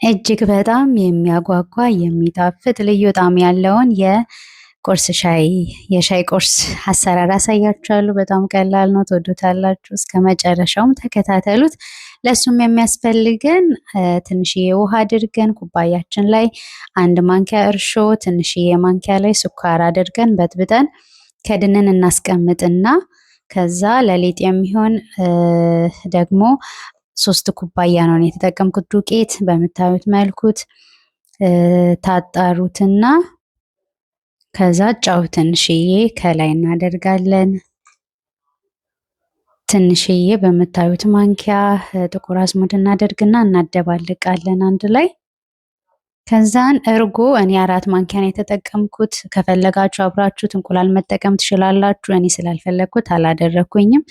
እጅግ በጣም የሚያጓጓ የሚጣፍጥ ልዩ ጣዕም ያለውን የቁርስ ሻይ የሻይ ቁርስ አሰራር አሳያችኋለሁ። በጣም ቀላል ነው፣ ትወዱታላችሁ። እስከ መጨረሻውም ተከታተሉት። ለሱም የሚያስፈልገን ትንሽዬ ውሃ አድርገን ኩባያችን ላይ አንድ ማንኪያ እርሾ፣ ትንሽዬ ማንኪያ ላይ ስኳር አድርገን በጥብጠን ከድንን እናስቀምጥና ከዛ ለሊጥ የሚሆን ደግሞ 3 ኩባያ ነው የተጠቀምኩት ዱቄት። በምታዩት መልኩት ታጣሩትና ከዛ ጨው ትንሽዬ ከላይ እናደርጋለን። ትንሽዬ በምታዩት ማንኪያ ጥቁር አዝሙድ እናደርግና እናደባልቃለን አንድ ላይ። ከዛን እርጎ እኔ 4 ማንኪያ ነው የተጠቀምኩት። ከፈለጋችሁ አብራችሁት እንቁላል መጠቀም ትችላላችሁ። እኔ ስላልፈለግኩት አላደረኩኝም።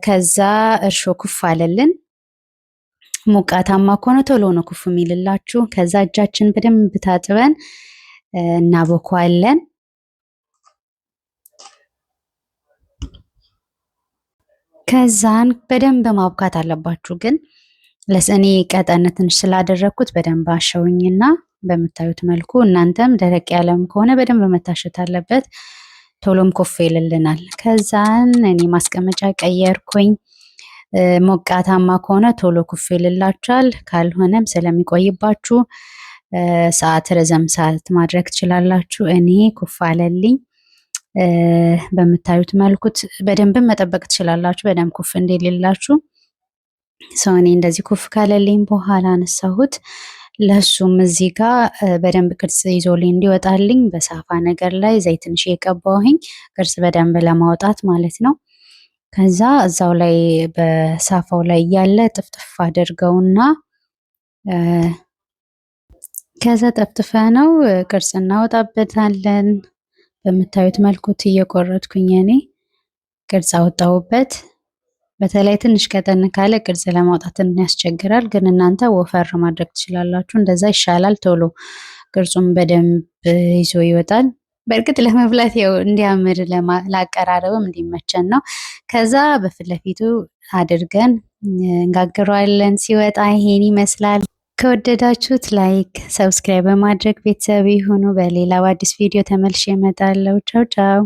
ከዛ እርሾ ኩፍ አለልን። ሞቃታማ ከሆነ ቶሎ ነው ኩፍ የሚልላችሁ። ከዛ እጃችን በደንብ ታጥበን እናቦከዋለን። ከዛን በደንብ ማብካት አለባችሁ። ግን ለእኔ ቀጠን ትንሽ ስላደረግኩት በደንብ አሸውኝና በምታዩት መልኩ እናንተም ደረቅ ያለም ከሆነ በደንብ መታሸት አለበት። ቶሎም ኮፍ ይልልናል። ከዛን እኔ ማስቀመጫ ቀየርኩኝ። ሞቃታማ ከሆነ ቶሎ ኩፍ ይልላችኋል። ካልሆነም ስለሚቆይባችሁ ሰዓት ረዘም ሰዓት ማድረግ ትችላላችሁ። እኔ ኩፍ አለልኝ። በምታዩት መልኩት በደንብም መጠበቅ ትችላላችሁ፣ በደንብ ኩፍ እንደሌላችሁ ሰው። እኔ እንደዚህ ኩፍ ካለልኝ በኋላ አነሳሁት። ለሱም እዚህ ጋር በደንብ ቅርጽ ይዞልኝ እንዲወጣልኝ በሳፋ ነገር ላይ ዘይት ትንሽ የቀባሁኝ ቅርጽ በደንብ ለማውጣት ማለት ነው። ከዛ እዛው ላይ በሳፋው ላይ እያለ ጥፍጥፍ አድርገውና ከዛ ጠፍጥፈ ነው ቅርጽ እናወጣበታለን። በምታዩት መልኩት እየቆረጥኩኝ እኔ ቅርጽ አወጣሁበት። በተለይ ትንሽ ቀጠን ካለ ቅርጽ ለማውጣት ያስቸግራል፣ ግን እናንተ ወፈር ማድረግ ትችላላችሁ። እንደዛ ይሻላል። ቶሎ ቅርጹን በደንብ ይዞ ይወጣል። በእርግጥ ለመብላት ያው እንዲያምር ለአቀራረብም እንዲመቸን ነው። ከዛ በፊት ለፊቱ አድርገን እንጋግረዋለን። ሲወጣ ይሄን ይመስላል። ከወደዳችሁት like፣ subscribe በማድረግ ቤተሰብ ይሁኑ። በሌላ በአዲስ ቪዲዮ ተመልሼ እመጣለሁ። ቻው ቻው።